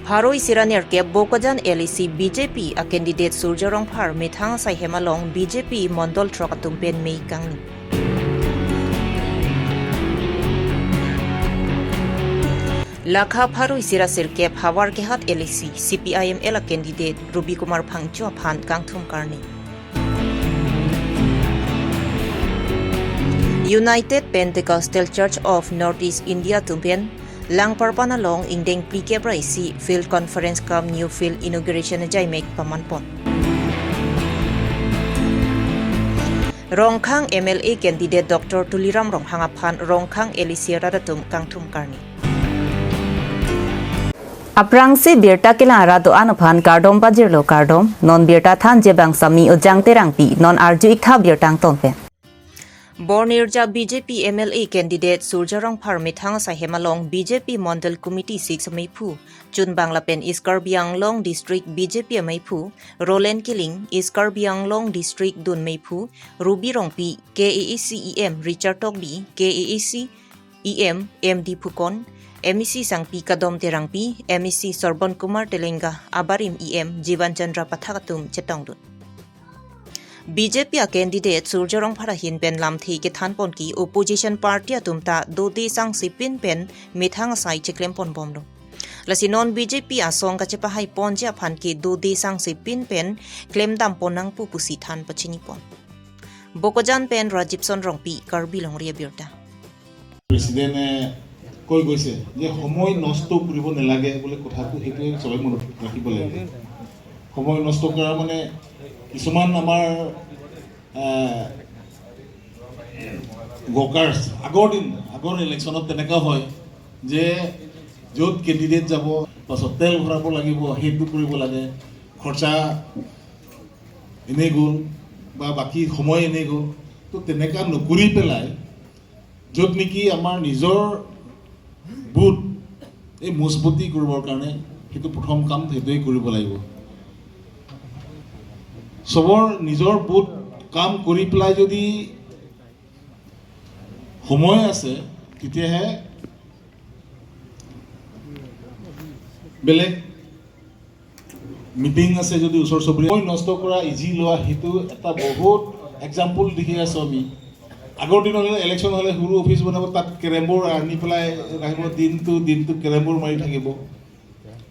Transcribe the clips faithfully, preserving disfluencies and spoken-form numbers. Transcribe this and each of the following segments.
Pharo isi ra nerkep Bokajan L A C B J P a candidate Surjya Rongphar methang asai hem along B J P mondol throk atum pen mei kangni. Lakha pharo isi ra sirkep Howraghat L A C C P I M L a candidate Ruby Kumar Phangcho aphan kangthum karni. United Pentecostal Church of North East India atum pen Langparpan along ingdeng phlikep ra isi field conference cum new field inauguration ajaimek pamanpon. Rongkhang M L A candidate Doctor Tuliram Ronghang aphan Rongkhang L A C arat atum kangthum karni. Aphrangsi birta kelang arat do-an aphan kardom pajirlo, kardom. Non birta thanji abang Sami Ojang Terangpi, non arju iktha birta angton pen. Bornirja B J P M L A candidate Surjya Rongphar methang asai hem along B J P Mondal Committee six ameiphu Chunbang lapen East Karbi Anglong District B J P ameiphu Roland Killing, East Karbi Anglong District dun meiphu Ruby Rongpi, K A A C E M Richard Tokbi, K A A C E M M D Phukon, M A C Sangpi Kadom Terangpi, M A C Sorbon Kumar Telenga, abarim E M Jivan Chandra Pathak atum chetongdun. B J P a candidate Surjya Rongphar ahin pen lamthe kethanpon ke opposition party atum ta dode sangsepin pen methang asai cheklemponbomlo. Lasi non B J P asong kachepahaiponji aphan ke dode sangsepin pen klemdampon nangpo pusi than pachinipon. Bokajan pen Rajibson Rongpi, Karbi Longri Abirta. প্ৰেচিডেণ্টে কৈ গৈছে যে সময় নষ্ট কৰিব নালাগে বুলি কথাটো, সেইটোৱে চবে মনত ৰাখিব লাগে। সময় নষ্ট কৰা মানে কিছুমান আমাৰ, আহ, ৱৰ্কাৰ্ছ আগৰ দিন, আগৰ ইলেকশ্যনত তেনেকুৱা হয় যে য'ত কেণ্ডিডেট যাব, পাছত তেল ভৰাব লাগিব, সেইটো কৰিব লাগে, খৰচা এনেই গ'ল বা বাকী সময় এনেই গ'ল। তো তেনেকুৱা নকৰি পেলাই য'ত নেকি আমাৰ নিজৰ বুথ এই মজবুতি কৰিবৰ কাৰণে সেইটো প্ৰথম কাম সেইটোৱেই কৰিব লাগিব। চবৰ নিজৰ বুথ কাম কৰি পেলাই যদি সময় আছে, তেতিয়াহে বেলেগ মিটিং আছে যদি ওচৰ চুবুৰীয়া সময় নষ্ট কৰা, ইজি লোৱা, সেইটো এটা বহুত এক্সাম্পল দেখি আছো আমি। আগৰ দিনত হ'লে ইলেকশ্যন হ'লে সৰু অফিচ বনাব, তাত কেৰম বৰ্ড আনি পেলাই ৰাখিব, দিনটো দিনটো কেৰম বৰ্ড মাৰি থাকিব।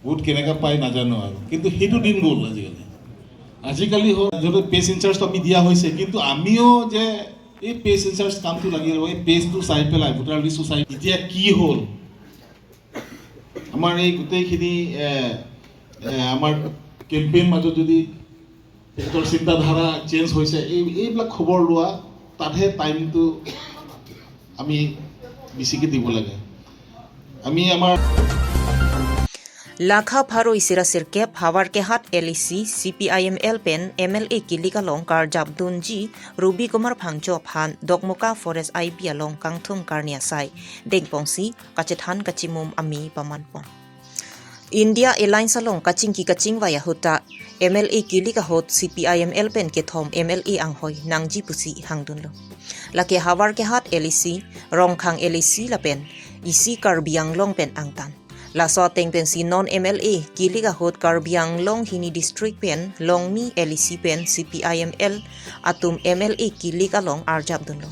ভোট কেনেকা পায় নাজানো আৰু, কিন্তু সেইটো দিন গ'ল আজিকালি। আজিকালি হ'ল যিহেতু পেজ ইনচাৰ্জটো আমি দিয়া হৈছে, কিন্তু আমিও যে এই পেজ ইনচাৰ্জ কামটো লাগি ল'ব, এই পেজটো চাই পেলাই, ভোটাৰ লিষ্টটো চাই এতিয়া কি হ'ল, আমাৰ এই গোটেইখিনি, এ, এ, আমাৰ কেম্পেইন মাজত যদি তেখেতৰ চিন্তাধাৰা চেঞ্জ হৈছে, এই, এইবিলাক খবৰ লোৱা, তাতহে টাইমটো আমি বেছিকে দিব লাগে। আমি আমাৰ Lakha pharo isi ra sirkep Howraghat L A C C P I M L pen M L A kilik along karjapdunji Ruby Kumar Phangcho aphan Dokmoka Forest I B along kangthum karni asai dengpongsi kachethan kachimum ami pamanpon. India Alliance along kachingki kachingvai ahut ta M L A kilik ahut C P I M L pen kethom M L A anghoi nangji pusi hangdunlo. Lake Howraghat L A C, Rongkhang L A C lapen isi Karbi Anglong pen angtan. Laso ateng pensi non M L A kilik ahut Karbi Anglong hini district pen Longni L A C pen C P I M L atum M L A kilik along arjapdunlo.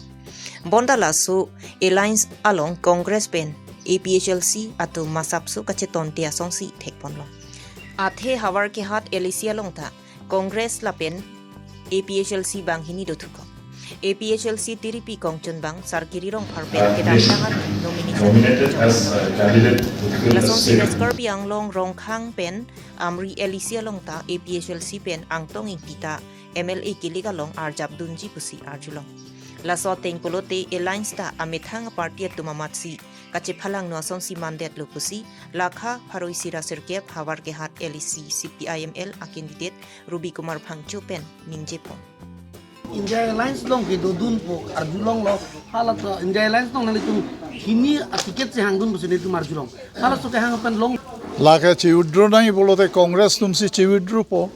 Bonta laso Alliance along Congress pen A P H L C atum masapso kachetonte asonsi thekponlo. Athe Howraghat L A C along ta Congress lapen A P H L C banghini dothukok. A P H L C tiripi kongchunbang Sarkiri Rongphar pen kedamtang arni nomination nominated as a candidate to fill the lasonsi seat. West Karbi Anglong Rongkhang pen Amri L A C along ta A P H L C pen Angtong Ingti ta M L A kilik along arjapdunji pusi arjulong. Laso ateng pulote Alliance ta amethang party atum amatsi kachephalangno asonsi mandetlo pusi Lakha pharo isi ra sirkep Howraghat L A C C P I M L a candidate Ruby Kumar Phangcho pen ningjepon. India Alliance along kedodunpo arjulonglo, halaso India Alliance along nanglitum hini a ticket si hangdun pusi nelitum arjulong. Halaso kehang pen long. Lake chi-withdraw nangji pulote Congress atumsi chi-withdrawpo,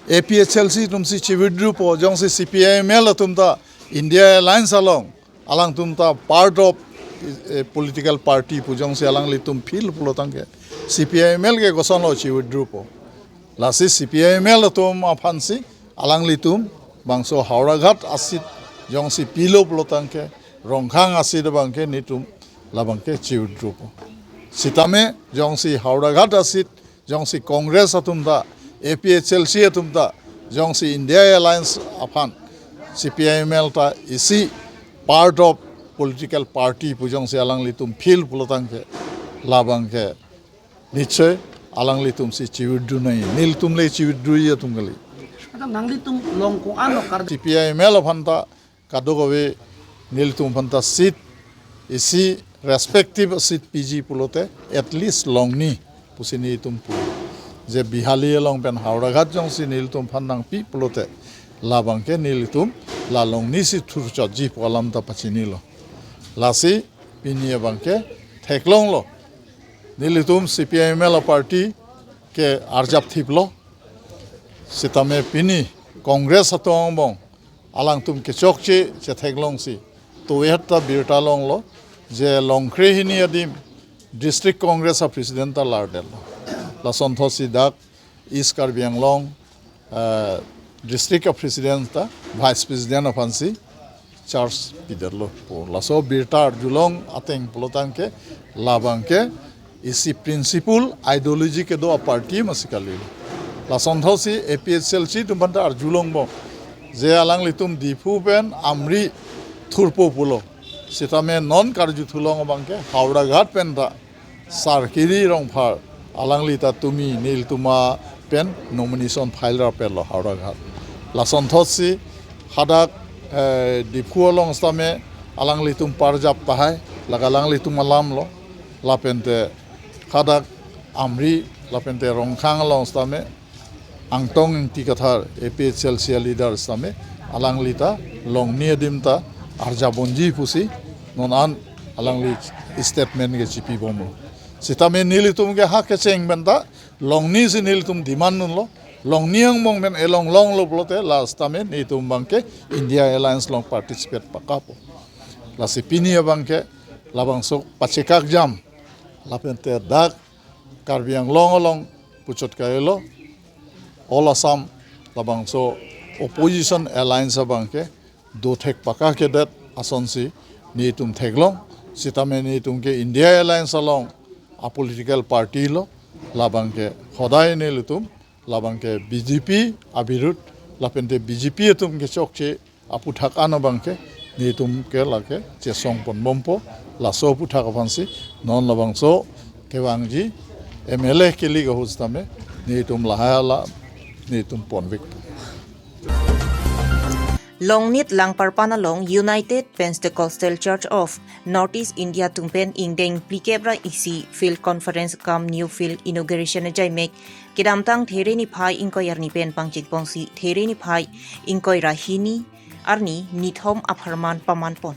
A P H L C atumsi chi-withdrawpo, jongsi C P I M L atum ta India Alliance along alangtum ta part of a political party pu jongsi alanglitum feel pulo tangke, C P I M L ke kosonlo chi-withdraw po. Lasi C P I M L atum aphansi alanglitum bangso Howraghat a-seat jongsi pilo pulotangke, Rongkhang a-seat abangke netum labangke chi-withdraw po. Sitame jongsi Howraghat a-seat jongsi Congress atum ta, A P H L C atum ta, jongsi India Alliance aphan C P I M L ta isi part of political party pu jongsi alanglitum feel pulotangke, labangke nichoi alanglitumsi chi-withdraw nangji, nelitum le chi-withdraw-ji atum kali. Ata nanglitum along ko-an lo kar- C P I M L aphan ta kadokave nelitum aphan ta seat isi respective seat piji pulote at least longni pusi netum pu. Je Bihali along pen Howraghat jongsi nelitum aphan nangpi pulote labangke nelitum la longnisi thurchotji pu alam ta pachinilo. Lasi pini abangke theklonglo. Nelitum C P I M L party ke arjap thiplo. Sitame pini Congress atum angbong alangtum kechokche chetheklongsi tovet ta birta longlo je Longkre hini adim District Congress a-president ta lardetlo. Lasonthotsi dak East Karbi Anglong, eh, district a-president ta vice president aphansi charge pidetlo po. Laso birta arjulong ateng pulotangke labangke isi principle ideology kedo a-party masi kali. Lasonthotsi A P H L C atum aphan ta arjulongpo. Je alanglitum Diphu pen Amri thurpo pulo. Sitame non karjuthulong abangke Howraghat pen ta Sarkiri Rongphar alangli ta tumi nelitum apen nomination file rapetlo Howraghat. Lasonthotsi hadak, eh, Diphu along sitame alanglitum parjap tahai, lake alanglitum alamlo, lapente hadak Amri, lapente Rongkhang along sitame Angtong Ingti Kathar A P H L C a-leader sitame alangli ta longni adim ta arjap ponji pusi non an alangli statement ke chipibomlo. Sitame nelitum ke ha kecheng pen ta longnisi nelitum demand dunlo. Longni angbong pen elonglonglo pulote last time netum abangke India Alliance along participate pakappo. Lasi pini abangke labangso pachekak jam lapente dak Karbi Anglong along puchot kailo, All Assam labangso opposition alliance abangke dothek pakakedet asonsi netum theklong. Sitame netum ke India Alliance along a-political party lo, labangke hodai nelitum labangke B J P abirut lapente B J P atum kechokche aputhak an abangke netum ke lake chesong ponbompo. Laso aputhak aphansi non labangso kevangji M L A kili ahut sitame netum lahai alam netum ponvek. Longnit Langparpan along United Pentecostal Church of North East India atum pen ingdeng phlikep ra isi field conference cum new field inauguration ajaimek kedamtang There niphai ingkoi arni pen pangcheng ponsi There niphai ingkoi ra hini arni nithom apharman pamanpon.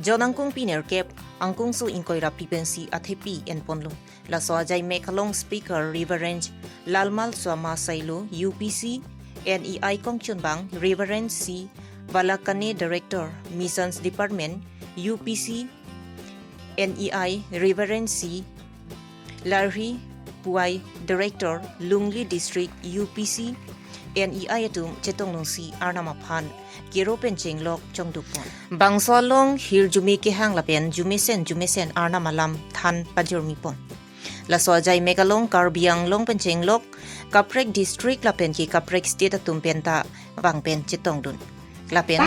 John angkung pi nerkep, angkung su ingkoi ra phli pensi athepi enponlo. Laso ajaimek along speaker Reverend Lalmal Swama Sailo, U P C N E I kongchunbang, Reverend C Balakane, Director, Missions Department, U P C N E I, Reverend C Larhi Puai, Director, Lungli District, U P C N E I atum chetongdunsi Arnam aphan kero pen chenglok chongdukpon. Bangso along hirjume kehang lapen jumesen jumesen Arnam alam than pajormipon. Laso ajaimek along Karbi Anglong pen chenglok kaprek district lapen ke kaprek state atum penta vang pen chetongdun. Lapen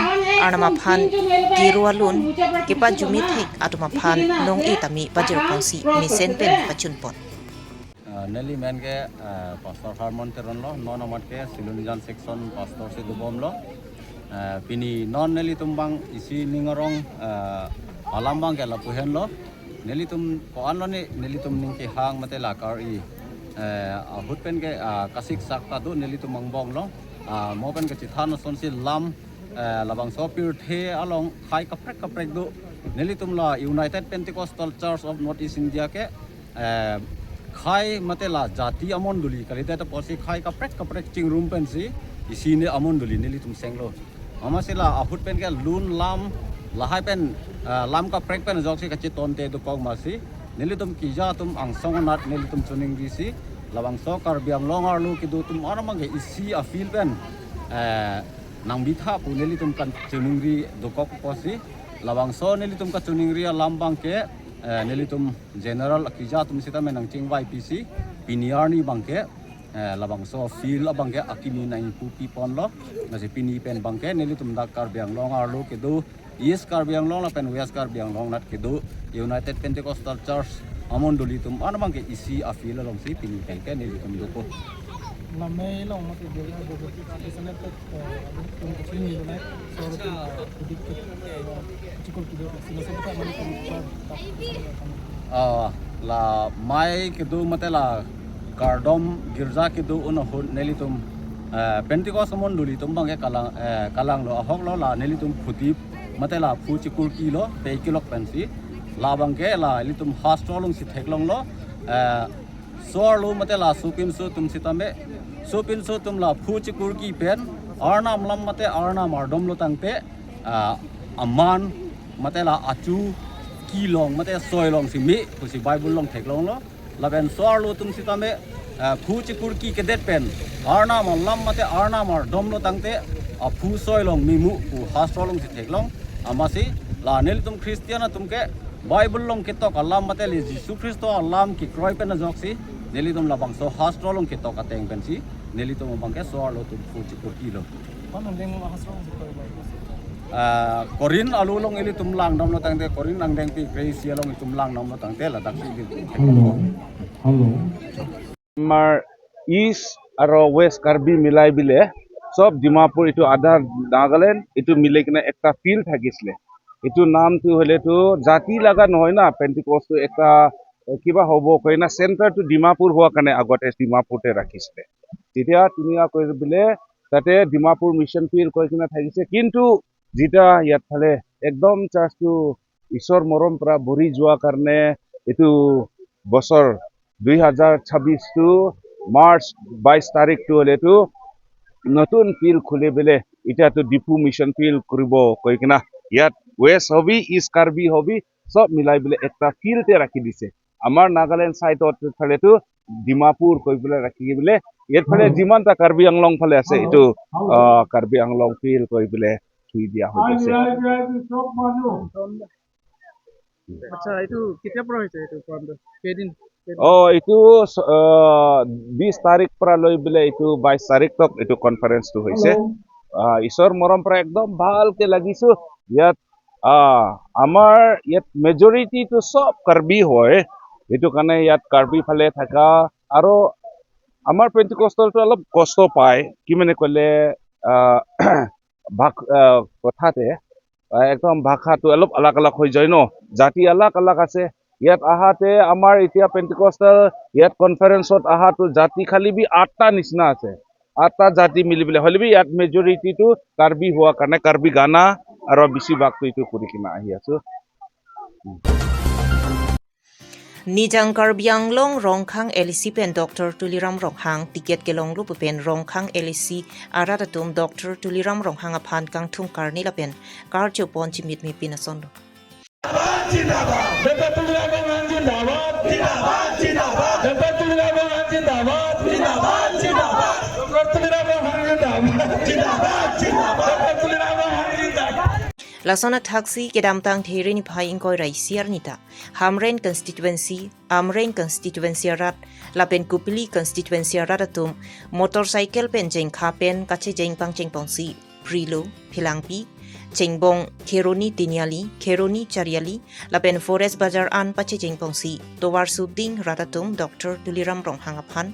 Arnam aphan kero alun kepajume thek atum aphan nong-e tame pajorponsi mesen pen pachunpon. Ah, neli men ke, ah, Pastor Harmon Teron lo, non amat ke Silonijan section pastor si dobomlo. Ah, pini non nelitum abang isi ning arong, ah, alam abangke lapu henlo. Nelitum ko-an lo ne, nelitum ning kehang mate la kar-i, eh, ahut pen ke, ah, kasiksak ta do nelitum angbonglo. Ah, mo pen kachethan asonsi lam, eh, labangso pirthe along khei kaprek kaprek do. Nelitum la United Pentecostal Church of North East India ke, eh, khei mate la jati amondoli kalite ta pusi khei kaprek kaprek chingrum pensi isi ne amondoli nelitum senglo. Amatsi la ahut pen ke lun lam lahai pen, eh, lam kaprek pen ajoksi kachetonte dokok amatsi nelitum kija atum angsong anat nelitum choningri si, labangso Karbi Anglong arlo kedo atum armang ke isi a-field pen, eh, nangbitha pu nelitum kan choningri dokok pusi, labangso nelitum kachoningri alam abang ke, eh, nelitum general akija atum sitame nangchingvai pisi, pini arni abang ke, eh, labangso field abang ke akimi nangpu piponlo, lasi pini pen abang ke nelitum dak Karbi Anglong arlo kedo, East Karbi Anglong lapen West Karbi Anglong anat kedo United Pentecostal Church amondoli atum armang ke isi a-field alongsi pini pen ke nelitum dokok. Lamai along mate dia ada beberapa sana tak, eh, ada yang kecil ni, so, eh, sedikit, eh, cukup tidak, sila sebut mana pun, eh, Ah, la mai kedo mate la kardom girja kedo un ahut nelitum, eh, Pentecost amondoli atum abang ke kalang, eh, kalanglo ahoklo, la nelitum phuti mate la phu chikurkilo, pei kelok pensi, labang ke la nelitum hastro alongsi theklonglo, eh, so-arlo mate la sopinso atum sitame, sopinso atum la phu chikurki pen, Arnam alam mate Arnam ardomlo tangte, ah, aman mate la achu kelong mate soi alongsi me pusi Bible along theklonglo. Lapen so-arlo atum sitame, ah, phu chikurki kedet pen, Arnam alam mate Arnam ardomlo tangte, aphu soi along me mu pu hastro alongsi theklong. Amatsi la nelitum Christian atum ke Bible along ketok alam mate le Jisu Khristo alam kekroi pen ajoksi nelitum labangso hastro along ketok ateng pensi nelitum abang ke so-arlo atum phu chikurkilo. Ko-an angdeng lo hastro along ketok? Ah, Korinth arlo along ilitum langdamlo tangte, Korinth angdengpi kre-isi along itum langdamlo tangte ladaksi ilitum. Hello. Hello. Amar East aro West Karbi milai bile, sob Dimapur, itu adha Nagaland, itu milai kena ekta field thakisle. Itu nam tu hoile tu jati laga nohoi na, Pentecost tu ekta, eh, kiba hobo koi na center tu Dimapur hua karne agote Dimapur te rakhisle. Titya tini akoi bile, tate Dimapur Mission Field koi kena thakise, kintu jita yat phale ekdom church tu Isor morom pra buri jua karne itu bosor dui hajar chabis tu March bais tarik tu hoile tu notun field khule bile, ita tu Diphu Mission Field kuribo koi kena. Yat West hobi, East Karbi hobi, sob milai bile ekta field te rakhi dise. Amar Nagaland side ot phale tu Dimapur koi bile rakhi bile. Yat phale, hmm, jiman ta Karbi Anglong phale ase, itu, ah, Karbi Anglong field koi bile thui dia ho jaise. Acha, itu ketia pra hoise itu program tu? Kedin, kedin? Oh, itu, eh, bis tarik pra loi bile itu bais tarik tok itu conference tu hoise. Ah, Isor morom pra ekdom bhal ke lagisu. Yat, ah, amar yat majority tu sob Karbi hoi. Itu karne yat Karbi phale thaka. Aro amar Pentecostal tu olop kosto pai. Kimane kole, ah, bhak, ah, kotha te, ah, ekdom bhakha tu olop alag alag hoi jai no. Jati alag alag ase. Yat ahate amar itya Pentecostal, yat conference ot ahatu jati khali bi atta nisna ase. Atta jati mili bile. Hoile bi yat majority tu Karbi hua karne Karbi gana aro bisi bak tu itu kuri kena ahi asu. Nijang Karbi Anglong Rongkhang L A C pen Doctor Tuliram Ronghang ticket kelonglo pu pen Rongkhang L A C arat atum Doctor Tuliram Ronghang aphan kangthum karni lapen karcho pon chimit mipin asonlo. Doctor Tuliram Ronghang zindabad. Zindabad, zindabad. Doctor Tuliram Ronghang zindabad. Zindabad, zindabad. Doctor Tuliram Ronghang zindabad. Zindabad, zindabad. Doctor Tuliram Ronghang zindabad. Lason athaksi kedamtang There niphai ingkoi ra isi arni ta Hamren constituency, Amreng constituency arat lapen Kopili constituency arat atum motorcycle pen Jengkha pen kachejeng pangcheng ponsi Prilo, Phelangpi, Chengbong, Kheroni Tiniali, Kheroni Chariali lapen Forest Bazar an pachejeng ponsi Tovar Suding rat atum Doctor Tuliram Ronghang aphan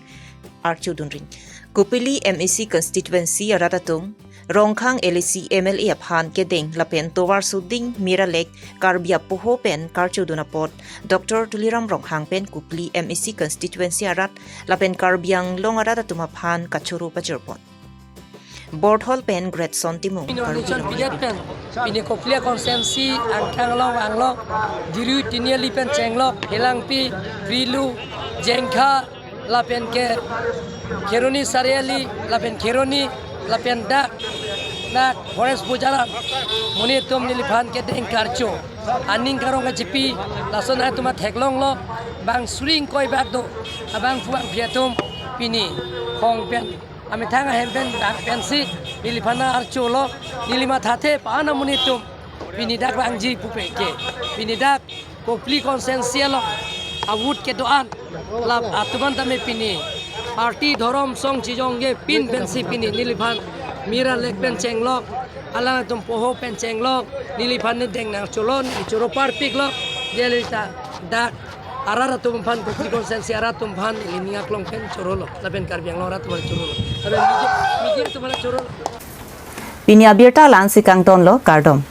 archo dunring. Kopili M A C constituency arat atum Rongkhang L A C M L A aphan kedeng lapen Tovar Suding Miralek Karbi apoho pen karcho dun apot Doctor Tuliram Ronghang pen Kopili M A C constituency arat lapen Karbi Anglong arat atum aphan kachoro pajirpon. Borthol pen Gretson Timung. Pini Arunachal Pradesh pen, pini Kopili constituency, Angkang Long, Anglong, Diru, Tiniali pen Chenglok, Phelangpi, Prilo, Jengkha, lapen ke Kheroni Chariali, lapen Kheroni, lapen dak Dak forest bojaran monit atum neliphan kedeng karcho, aning karong kachipi, lason atum atheklonglo, bang suri ingkoi bak do, abang phu bang phi atum pini hong pen, amethang ahem pen bang pensi neliphan archolo. Neli mathathe pa-an amonit atum pini dak vangji pupe ke, pini dak Kopili constituency along a-vote kedo-an lap atum an tame pini party dhorom song chijongje pin pensi pini neliphan mir alek pen chenglok, alangtum poho pen chenglok, neliphan ne deng nangcholo, neli choro parpiklo. Jeli ta dak arat atum aphan, Kopili constituency arat atum aphan neli ning aklong pen chorolo, lapen Karbi Anglong arat atum aphan chorolo, lapen media, media atum aphan chorolo. Pini abirta la-ansi kangtonlo, kardom.